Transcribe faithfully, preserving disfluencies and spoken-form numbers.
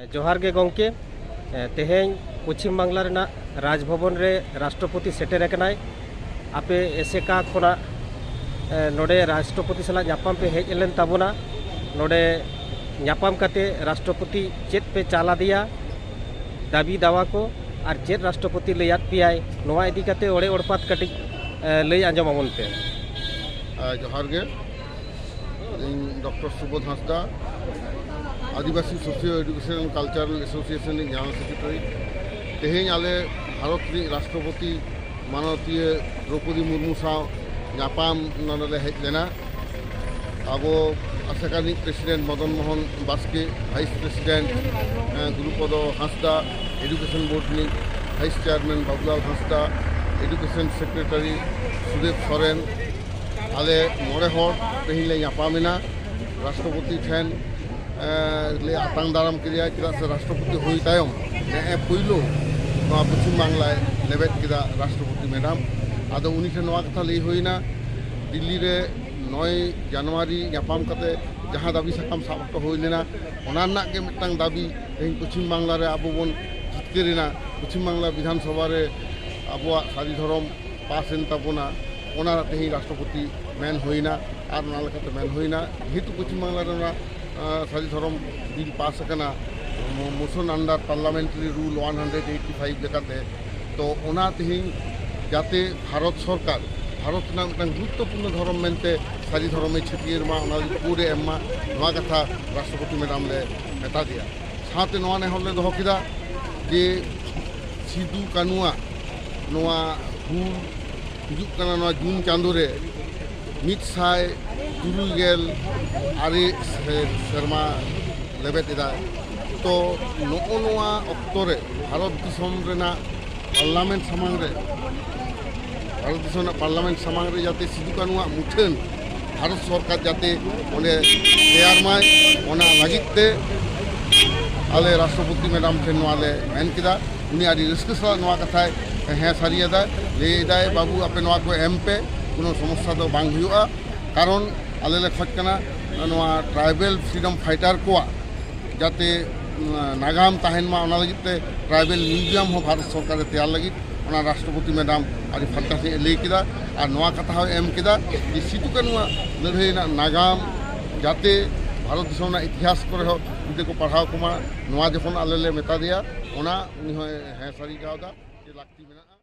ᱡᱚᱦᱟᱨ ᱜᱮ ᱜᱚᱢᱠᱮ᱾ ᱮ, ᱛᱮᱦᱮᱧ ᱯᱚᱪᱷᱤᱢ ᱵᱟᱝᱞᱟ ᱨᱮᱱᱟᱜ ᱨᱟᱡᱽᱵᱷᱚᱵᱚᱱ ᱨᱮ ᱨᱟᱥᱴᱨᱚᱯᱚᱛᱤ ᱥᱮᱴᱮᱨ ᱟᱠᱟᱱᱟᱭ᱾ ᱟᱯᱮ ᱮᱥᱮᱠᱟ ᱠᱷᱚᱱᱟᱜ, ᱮ, ᱱᱚᱰᱮ ᱨᱟᱥᱴᱨᱚᱯᱚᱛᱤ ᱥᱟᱞᱟᱜ ᱧᱟᱯᱟᱢ ᱯᱮ ᱦᱮᱡ ᱞᱮᱱ ᱛᱟᱵᱚᱱᱟ᱾ ᱱᱚᱰᱮ ᱧᱟᱯᱟᱢ ᱠᱟᱛᱮ ᱨᱟᱥᱴᱨᱚᱯᱚᱛᱤ ᱪᱮᱫ ᱯᱮ ᱪᱟᱞ ᱟᱫᱮᱭᱟ, ᱫᱟᱹᱵᱤ ᱫᱟᱣᱟ ᱠᱚ, ᱟᱨ ᱪᱮᱫ ᱨᱟᱥᱴᱨᱚᱯᱚᱛᱤ ᱞᱟᱹᱭᱟᱫ ᱯᱮᱭᱟᱭ, ᱱᱚᱣᱟ ᱤᱫᱤ ᱠᱟᱛᱮ ᱚᱲᱮ ᱚᱲᱯᱟᱛ ᱠᱟᱹᱴᱤᱡ, ᱮ, ᱞᱟᱹᱭ ᱟᱸᱡᱚᱢ ᱟᱵᱚᱱ ᱯᱮ᱾ ᱟ, ᱡᱚᱦᱟᱨ ᱜᱮ᱾ ᱤᱧ ᱰᱚᱠᱴᱚᱨ ᱥᱩᱵᱳᱫᱷ ᱦᱟᱸᱥᱫᱟ, ᱟᱹᱫᱤᱵᱟᱹᱥᱤ ᱥᱳᱥᱤᱭᱳ ᱮᱰᱩᱠᱮᱥᱚᱱ ᱠᱟᱞᱪᱟᱨᱟᱞ ᱮᱥᱳᱥᱤᱭᱮᱥᱚᱱ ᱨᱤᱱᱤᱡ ᱡᱮᱱᱟᱨᱟᱞ ᱥᱮᱠᱨᱮᱴᱟᱨᱤ᱾ ᱛᱮᱦᱮᱧ ᱟᱞᱮ ᱵᱷᱟᱨᱚᱛ ᱨᱤᱱᱤᱡ ᱨᱟᱥᱴᱨᱚᱯᱚᱛᱤ ᱢᱟᱱᱚᱛᱤᱭᱟᱹ ᱫᱨᱚᱯᱚᱫᱤ ᱢᱩᱨᱢᱩ ᱥᱟᱶ ᱧᱟᱯᱟᱢ ᱱᱚᱰᱮ ᱞᱮ ᱦᱮᱡ ᱞᱮᱱᱟ᱾ ᱟᱵᱚ ᱟᱥᱮᱠᱟ ᱨᱤᱱᱤᱡ ᱯᱨᱮᱥᱤᱰᱮᱱᱴ ᱢᱚᱫᱚᱱ ᱢᱳᱦᱚᱱ ᱵᱟᱥᱠᱮ, ᱵᱷᱟᱭᱤᱥ ᱯᱨᱮᱥᱤᱰᱮᱱᱴ, ᱮ, ᱜᱩᱨᱩᱯᱚᱫᱚ ᱦᱟᱸᱥᱫᱟ, ᱮᱰᱩᱠᱮᱥᱚᱱ ᱵᱳᱨᱰ ᱨᱤᱱᱤᱡ ᱵᱷᱟᱭᱤᱥ ᱪᱮᱭᱟᱨᱢᱮᱱ ᱵᱟᱵᱩᱞᱟᱞ ᱦᱟᱸᱥᱫᱟ, ᱮᱰᱩᱠᱮᱥᱚᱱ ᱥᱮᱠᱨᱮᱴᱟᱨᱤ ᱥᱩᱫᱮᱵ ᱥᱚᱨᱮᱱ, ᱟᱞᱮ ᱢᱚᱬᱮ ᱦᱚᱲ ᱛᱮᱦᱮᱧ ᱞᱮ ᱧᱟᱯᱟᱢ ᱮᱱᱟ᱾ ᱨᱟᱥᱴᱨᱚᱯᱚᱛᱤ ᱴᱷᱮᱱ, ᱮ, ᱞᱮ ᱟᱛᱟᱝ ᱫᱟᱨᱟᱢ ᱠᱮᱫᱮᱭᱟ, ᱪᱮᱫᱟᱜ ᱥᱮ ᱨᱟᱥᱴᱨᱚᱯᱚᱛᱤ ᱦᱩᱭ ᱛᱟᱭᱚᱢ ᱱᱮᱜᱼᱮ ᱯᱳᱭᱞᱳ ᱱᱚᱣᱟ ᱯᱚᱪᱷᱤᱢ ᱵᱟᱝᱞᱟᱭ ᱞᱮᱵᱮᱫ ᱠᱮᱫᱟ ᱨᱟᱥᱴᱨᱚᱯᱚᱛᱤ ᱢᱮᱰᱟᱢ᱾ ᱟᱫᱚ ᱩᱱᱤ ᱴᱷᱮᱱ ᱱᱚᱣᱟ ᱠᱟᱛᱷᱟ ᱞᱟᱹᱭ ᱦᱩᱭᱱᱟ, ᱫᱤᱞᱞᱤ ᱨᱮ ᱱᱚᱭ ᱡᱟᱱᱩᱣᱟᱨᱤ ᱧᱟᱯᱟᱢ ᱠᱟᱛᱮ ᱡᱟᱦᱟᱸ ᱫᱟᱹᱵᱤ ᱥᱟᱠᱟᱢ ᱥᱟᱵ ᱦᱚᱴᱚ ᱦᱩᱭ ᱞᱮᱱᱟ, ᱚᱱᱟ ᱨᱮᱱᱟᱜ ᱜᱮ ᱢᱤᱫᱴᱟᱝ ᱫᱟᱹᱵᱤ ᱛᱮᱦᱮᱧ ᱯᱚᱪᱷᱤᱢ ᱵᱟᱝᱞᱟ ᱨᱮ ᱟᱵᱚ ᱵᱚᱱ ᱡᱤᱛᱠᱟᱹᱨ ᱮᱱᱟ, ᱯᱚᱪᱷᱤᱢ ᱵᱟᱝᱞᱟ ᱵᱤᱫᱷᱟᱱ ᱥᱚᱵᱷᱟ ᱨᱮ ᱟᱵᱚᱣᱟᱜ ᱥᱟᱹᱨᱤ ᱫᱷᱚᱨᱚᱢ ᱯᱟᱥ ᱮᱱ ᱛᱟᱵᱚᱱᱟ, ᱚᱱᱟ ᱛᱮᱦᱮᱧ ᱨᱟᱥᱴᱨᱚᱯᱚᱛᱤ ᱢᱮᱱ ᱦᱩᱭᱱᱟ᱾ ᱟᱨ ᱚᱱᱟ ᱞᱮᱠᱟᱛᱮ ᱢᱮᱱ ᱦᱩᱭᱱᱟ, ᱡᱮᱦᱮᱛᱩ ᱯᱚᱪᱷᱤᱢ ᱵᱟᱝᱞᱟ ᱨᱮ ᱚᱱᱟ, ᱟᱸ, ᱥᱟᱹᱨᱤ ᱫᱷᱚᱨᱚᱢ ᱵᱤᱞ ᱯᱟᱥ ᱟᱠᱟᱱᱟ, ᱢᱳ-, motion under parliamentary rule one hundred eighty five ᱞᱮᱠᱟᱛᱮ, ᱛᱚ ᱚᱱᱟ ᱛᱮᱦᱮᱧ ᱡᱟᱛᱮ ᱵᱷᱟᱨᱚᱛ ᱥᱚᱨᱠᱟᱨ ᱵᱷᱟᱨᱚᱛ ᱨᱮᱱᱟᱜ ᱢᱤᱫᱴᱟᱝ ᱜᱩᱨᱩᱛᱛᱚᱯᱩᱨᱱᱚ ᱫᱷᱚᱨᱚᱢ ᱢᱮᱱᱛᱮ ᱥᱟᱹᱨᱤ ᱫᱷᱚᱨᱚᱢᱮ ᱪᱷᱟᱹᱴᱭᱟᱹᱨ ᱢᱟ, ᱚᱱᱟ ᱞᱟᱹᱜᱤᱫ ᱠᱳᱰ ᱮ ᱮᱢ ᱢᱟ, ᱱᱚᱣᱟ ᱠᱟᱛᱷᱟ ᱨᱟᱥᱴᱨᱚᱯᱚᱛᱤ ᱢᱮᱰᱟᱢ ᱞᱮ ᱢᱮᱛᱟ ᱫᱮᱭᱟ᱾ ᱥᱟᱶᱛᱮ ᱱᱚᱣᱟ ᱱᱮᱦᱚᱨ ᱞᱮ ᱫᱚᱦᱚ ᱠᱮᱫᱟ ᱡᱮ ᱥᱤᱫᱩ ᱠᱟᱹᱱᱩᱣᱟᱜ ᱱᱚᱣᱟ ᱦᱩᱞ ᱦᱤᱡᱩᱜ ᱠᱟᱱᱟ ᱱᱚᱣᱟ ᱡᱩᱱ ᱪᱟᱸᱫᱳ ᱨᱮ ᱢᱤᱫ ᱥᱟᱭ ᱛᱩᱨᱩᱭ ᱜᱮᱞ ᱟᱨᱮ ᱥᱮ-, ᱥᱮᱨᱢᱟ ᱞᱮᱵᱮᱫ ᱮᱫᱟᱭ᱾ ᱛᱚ ᱱᱚᱜᱼᱚ ᱱᱚᱣᱟ ᱚᱠᱛᱚ ᱨᱮ ᱵᱷᱟᱨᱚᱛ ᱫᱤᱥᱚᱢ ᱨᱮᱱᱟᱜ ᱯᱟᱨᱞᱟᱢᱮᱱᱴ ᱥᱟᱢᱟᱝ ᱨᱮ, ᱵᱷᱟᱨᱚᱛ ᱫᱤᱥᱚᱢ ᱨᱮᱱᱟᱜ ᱯᱟᱨᱞᱟᱢᱮᱱᱴ ᱥᱟᱢᱟᱝ ᱨᱮ ᱡᱟᱛᱮ ᱥᱤᱫᱩ ᱠᱟᱹᱱᱩᱣᱟᱜ ᱢᱩᱴᱷᱟᱹᱱ ᱵᱷᱟᱨᱚᱛ ᱥᱚᱨᱠᱟᱨ ᱡᱟᱛᱮ ᱚᱸᱰᱮ ᱛᱮᱭᱟᱨ ᱢᱟᱭ, ᱚᱱᱟ ᱞᱟᱹᱜᱤᱫ ᱛᱮ ᱟᱞᱮ ᱨᱟᱥᱴᱨᱚᱯᱚᱛᱤ ᱢᱮᱰᱟᱢ ᱴᱷᱮᱱ ᱱᱚᱣᱟ ᱞᱮ ᱢᱮᱱ ᱠᱮᱫᱟ᱾ ᱩᱱᱤ ᱟᱹᱰᱤ ᱨᱟᱹᱥᱠᱟᱹ ᱥᱟᱞᱟᱜ ᱱᱚᱣᱟ ᱠᱟᱛᱷᱟᱭ ᱦᱮᱸ ᱥᱟᱹᱨᱤᱭᱟᱫᱟᱭ, ᱞᱟᱹᱭ ᱮᱫᱟᱭ, "ᱵᱟᱹᱵᱩ, ᱟᱯᱮ ᱱᱚᱣᱟ ᱠᱚ ᱮᱢ ᱯᱮ, ᱠᱳᱱᱳ ᱥᱚᱢᱚᱥᱥᱟ ᱫᱚ ᱵᱟᱝ ᱦᱩᱭᱩᱜᱼᱟ, ᱠᱟᱨᱚᱱ ᱟᱞᱮ ᱞᱮ ᱠᱷᱚᱡᱽ ᱠᱟᱱᱟ ᱱᱚᱣᱟ ᱴᱨᱟᱭᱵᱮᱞ ᱯᱷᱨᱤᱰᱚᱢ ᱯᱷᱟᱭᱴᱟᱨ ᱠᱚᱣᱟᱜ ᱡᱟᱛᱮ ᱱᱟᱜᱟᱢ ᱛᱟᱦᱮᱱ ᱢᱟ, ᱚᱱᱟ ᱞᱟᱹᱜᱤᱫ ᱛᱮ ᱴᱨᱟᱭᱵᱮᱞ ᱢᱤᱭᱩᱡᱤᱭᱟᱢ ᱦᱚᱸ ᱵᱷᱟᱨᱚᱛ ᱥᱚᱨᱠᱟᱨᱮ ᱛᱮᱭᱟᱨ ᱞᱟᱹᱜᱤᱫ ᱚᱱᱟ ᱨᱟᱥᱴᱨᱚᱯᱚᱛᱤ ᱢᱮᱰᱟᱢ ᱟᱹᱰᱤ ᱯᱷᱟᱨᱪᱟ ᱥᱟᱺᱦᱤᱡ ᱮ ᱞᱟᱹᱭ ᱠᱮᱫᱟ᱾ ᱟᱨ ᱱᱚᱣᱟ ᱠᱟᱛᱷᱟ ᱦᱚᱸᱭ ᱮᱢ ᱠᱮᱫᱟ ᱡᱮ ᱥᱤᱫᱩ ᱠᱟᱹᱱᱩᱣᱟᱜ ᱞᱟᱹᱲᱦᱟᱹᱭ ᱨᱮᱱᱟᱜ ᱱᱟᱜᱟᱢ ᱡᱟᱛᱮ ᱵᱷᱟᱨᱚᱛ ᱫᱤᱥᱚᱢ ᱨᱮᱱᱟᱜ ᱤᱛᱤᱦᱟᱥ ᱠᱚᱨᱮ ᱦᱚᱸ ᱜᱤᱫᱽᱨᱟᱹ ᱠᱚ ᱯᱟᱲᱦᱟᱣ ᱠᱚᱢᱟ, ᱱᱚᱣᱟ ᱡᱚᱠᱷᱚᱱ ᱟᱞᱮ ᱞᱮ ᱢᱮᱛᱟ ᱫᱮᱭᱟ, ᱚᱱᱟ ᱩᱱᱤ ᱦᱚᱸᱭ ᱦᱮᱸ ᱥᱟᱹᱨᱤ ᱠᱟᱣᱫᱟ ᱡᱮ ᱞᱟᱹᱠᱛᱤ ᱢᱮᱱᱟᱜᱼᱟ᱾